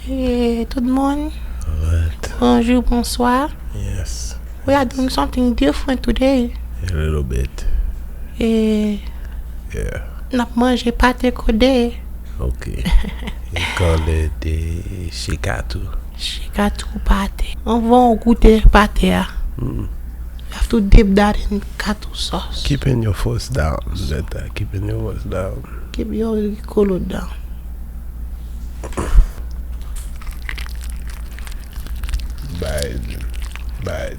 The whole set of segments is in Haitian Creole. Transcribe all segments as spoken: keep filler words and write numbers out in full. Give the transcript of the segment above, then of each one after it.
Eh, tout moun, bonjou, bonswa. Yes. We are doing something different today. A little bit. Eh, yeah. N ap manje pate kode. Ok. Li kole de shekatou. Shekatou pate. Anvan w goute pate a. Mm. You have to dip that in katou sauce. Keeping your voice down, Zeta. Keeping your voice down. Keep your color down. Bye. Bye.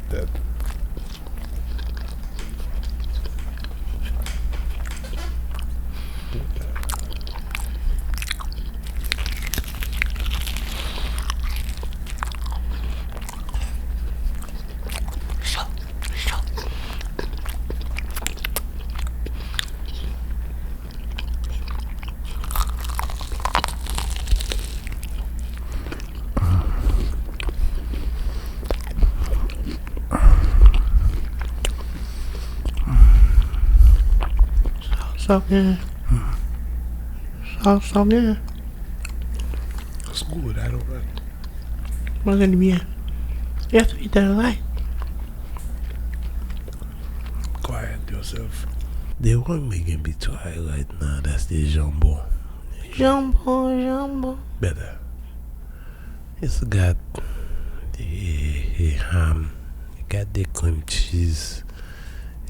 Sa w gen? Sa, sa w gen? It's good, I don't know. Mwen gen byen. Yes, we done right. Quiet yourself. The one mi gen bi try right now, that's the jambon. Jambon, jambon. Better. It's got the, the ham. Got the cream cheese.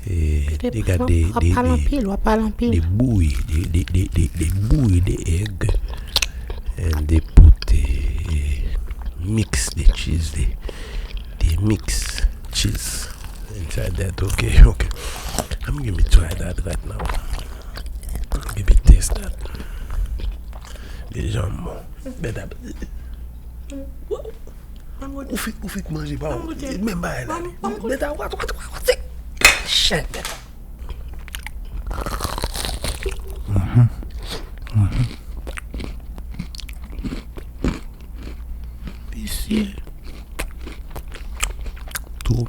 Eh, li gat de, de, de, de bouyi, de, de, de, de, de bouyi de egg. And they put the mix the cheese, the, the mix cheese inside that. Okay, okay. I'm gonna try that right now. Maybe taste that. Deja bon. Bèt ap. Ou fik, ou fik manje pa ou. Menm bagay la. Bèt ap, what, what, what, what, shit, bèt ap. Mhm. Mhm. Mesye. Tou.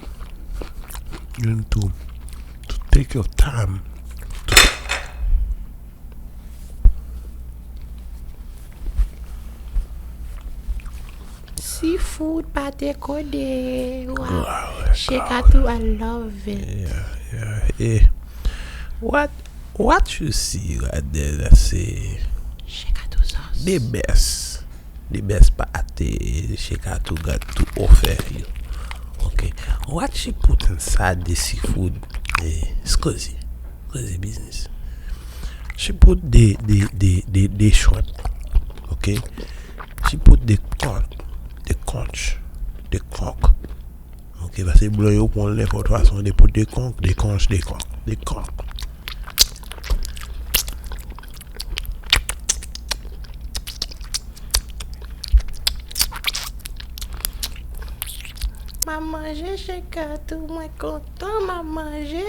Youn tou. To take your time. Seafood pate kode. Wow. Wow, shekatou, wow. I love it. Yeah, yeah. Eh. What, what you see right there, that's a shekatou sauce. The best. The best pate shekatou got to offer you. Okay. What she put inside the seafood? Eh, it's crazy. Crazy business. She put the, the, the, the, the shrimp. Okay. She put the conch, the conch, the conch. Ok, paske blan yo pran l nenpòt fason, de pou de konk, de konch, de konk, de konk. M ap manje chekatou, mwen kontan, m ap manje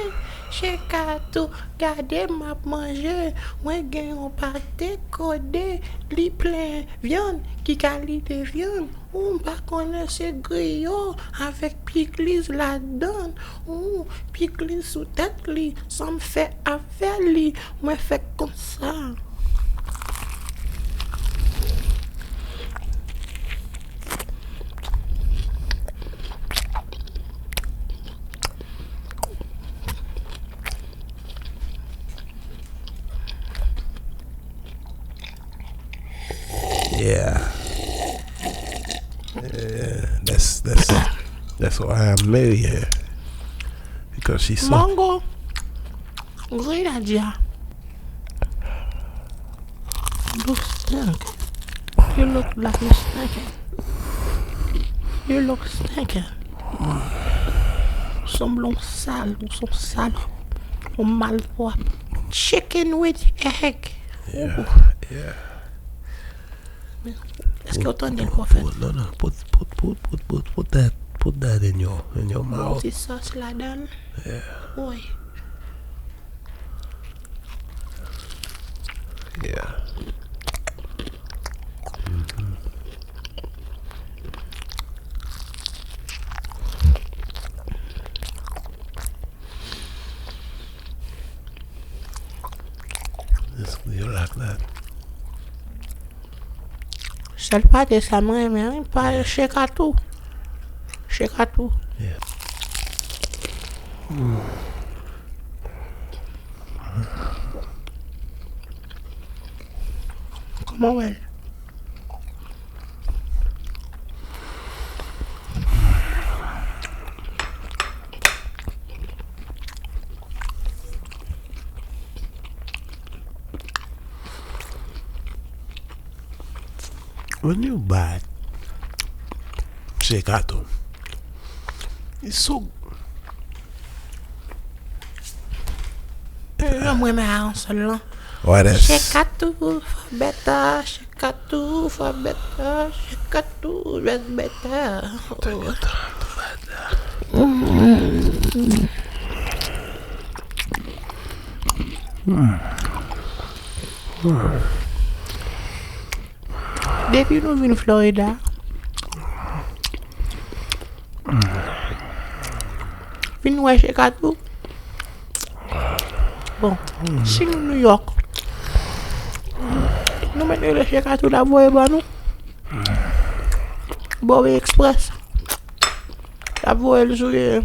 chekatou. Gade, m ap manje, mwen gen yon pate kode, li plen vyann, ki kalite vyann? Ou m pa konnen se griyo avèk pikliz ladan l. Ou pikliz sou tèt li, sa m fè avè li, mwen fè konsa. Yeah. Yeah. That's, that's, that's why I'm married here. Because she's so Mango. Grenadya. Look stink. You look like you stinking. You look stinking. Ou sanble yon sal, ou se yon salòp. Yon malpwòp. Chicken with egg. Yeah, yeah. Èske w tande l, pwofèt? Put, non, non, put, put that, put that in your, in your mouth. Ti sòs ladan l. Yeah. Woy. Yeah. Mm-hmm. This, you like that? Sèl pate sa m renmen wi, pa shekatou. Shekatou. Kòman w wè l? When you bad, shekatou. It's so. Mwen renmen aransòl lan. What else? Shekatou, fò bèta, shekatou, fò bèta, shekatou, bèta, bèta. Depi nou vin Florida, vin wè shekatou. Bon, si nou New York, nou mèt rele shekatou l ap voye ban nou. Bò Express. L ap voye l sou, eh,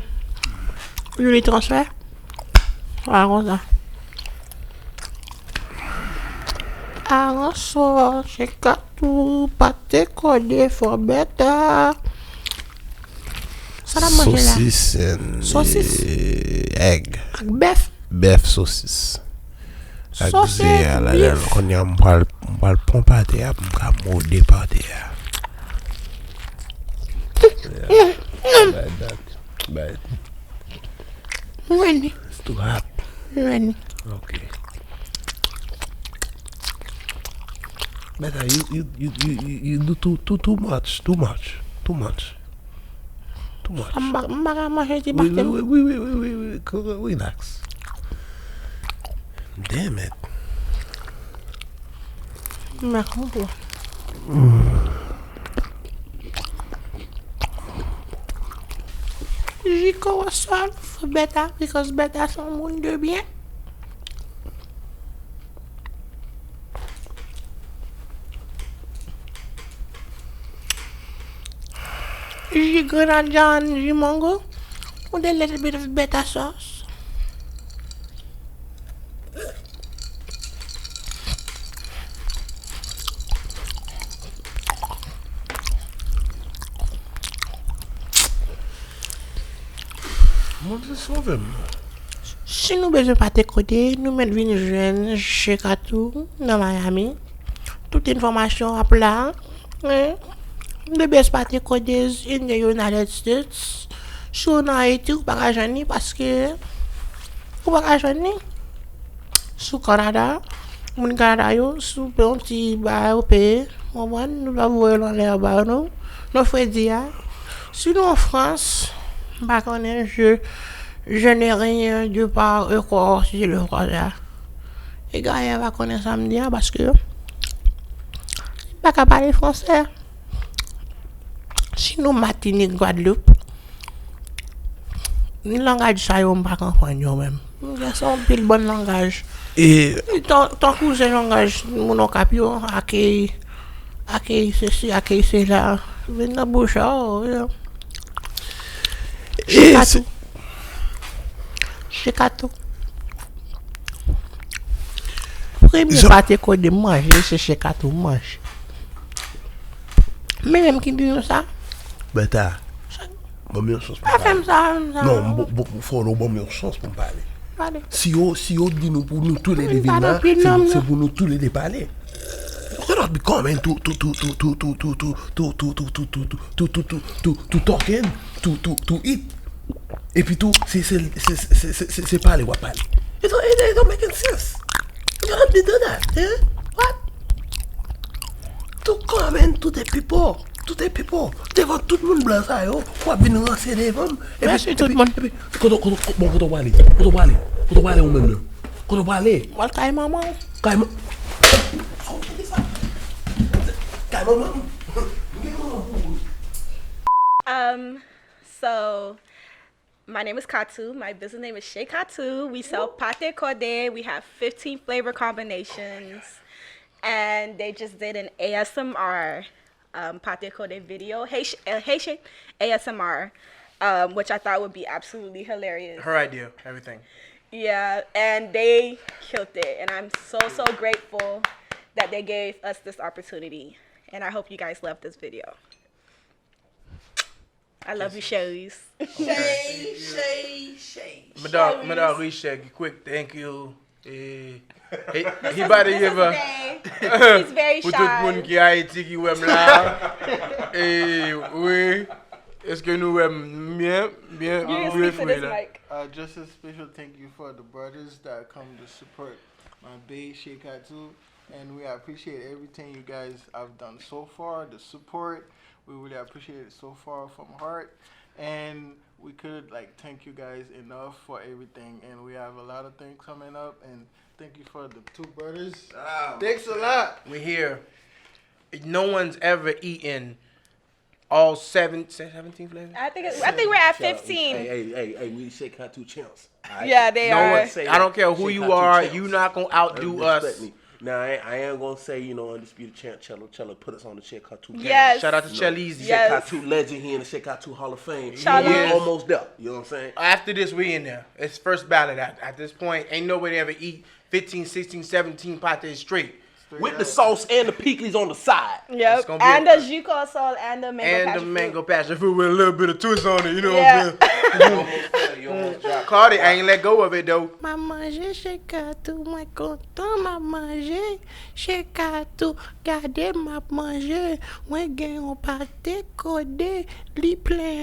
Unitransfer. A konsa. Aransòl, shekatou, pate kòde, fò bèta. Sa n ap manje la? Sosis and, sosis, eh, egg. Ak bèf. Bèf, sosis. Ak ze a ladan l. Kounye a m pral, m pral pran pate a pou m ka mode pate a. Yeah. Bad dat. Bad. Mwen ni. It's too hot. Mwen ni. Ok. Bèta, you, you, you, you, you, you do too, too, too much, too much, too much, too much. M pa, m pa ka manje ti pate m. Wi, wi, wi, wi, wi, wi, wi, wi, relax. Damn it. M pa konprann. Ji korosòl, fò bèta, because bèta se yon moun de byen. Ji grenadyan, ji mango, with a little bit of bèta sauce. Mwen se sove m. Si nou bezwen pate kòde, nou mèt vin jwenn Shekatou nan Miami. Tout enfòmasyon ap la. Hein? The best pate kòde is in the United States. Si w nan Ayiti, ou pa ka jwenn li paske ou pa ka jwenn li. Sou Kanada, moun Kanada yo, si w peye yon ti bagay, ou peye, w konprann, nou pa voye l anlè ba nou, nan fredi a. Si nou an Frans, m pa konnen, je, je n'ai rien de part, e kò, si se le kò sa. E Gaye pa konnen sa m di a, paske li pa ka pale fransè. Si nou Matinik, Gwadloup, langaj sa yo m pa konprann yo menm. Gen se anpil bann langaj. E tan, tankou se langaj moun Okap yo, akeyi, akeyi sesi, akeyi sela. Vin nan bouch a, oh, yeah. E Shekatou. Shekatou. Premye pate kòde m manje, se Shekatou m manje. Men menm ki di nou sa. Bèta, ban m yon chans pou m pale. Pa fè m sa, fè m sa. Non, m, bon, bon, fò nou ban m yon chans pou m pale. Pale. Si yo, si yo di nou pou nou toulede vin la, se pou, se pou nou toulede pale. You cannot be coming to, to, to talking, to, to, to, to eat. Epi tou, se, se, se pale w ap pale. It don't, it, it don't make any sense. You cannot be do that, eh? What? To come and to the people, to the people. Devan tout moun blan sa yo, w ap vin ranse devan m. Epi, mèsi tout moun. Epi, kote, kote, bon, kote w prale? Kote w prale? Kote w prale ou menm nan? Kote w prale? M al kay manman w. Kay man-, kay manman m. M gen manman pou ou. Um, so my name is Katu. My business name is Chez Katu. We sell pate kode. We have fifteen flavor combinations. And they just did an A S M R um, Pate Kode video, Haitian, uh, Haitian A S M R, um, which I thought would be absolutely hilarious. Her idea, everything. Yeah, and they killed it. And I'm so, so grateful that they gave us this opportunity. And I hope you guys love this video. I love you, Cherise. Shay, Shay, Shay. Madam, Madam Richard, quick thank you. Eh, he, he about to give a He's very pou tout moun shy. Ki Ayiti ki wè m la. Eh, wi. Èske nou wè m byen? Byen, You can wi, speak to wi, this la. Mic. Uh, just a special thank you for the brothers that come to support my bae Shekatu, and we appreciate everything you guys have done so far. The support, we really appreciate it so far from heart, and we could like thank you guys enough for everything, and we have a lot of things coming up, and thank you for the two brothers. Ah, Thanks a lot. We here. No one's ever eaten all seven, seventeen flavors. I think it, I think we're at Hey, fifteen. hey, hey, hey, we Shekatu champs. All right? Yeah, they No are. one, I don't care who you are, you not gonna outdo us. Now I, I ain't gonna say you know undisputed champ Chella. Chella put us on the Shekatu game. Yes. Shout out to Chelizzy. Yes. Shekatu legend here in the Shekatu Hall of Fame. Shout we out. almost there. You know what I'm saying? After this, we in there. It's first ballot at, at this point. Ain't nobody ever eat fifteen, sixteen, seventeen pate straight. With the sauce and the pickles on the side. Yep. It's gonna be And a- the jus col and the mango And passion the fruit. Mango Passion Fruit with a little bit of twist on it, you know Yeah. what I'm saying? Cardi, I ain't let go of it though. M ap manje Shekatu, mwen kontan m ap manje Shekatu. Gade m ap manje, mwen gen yon pate kode, li plen.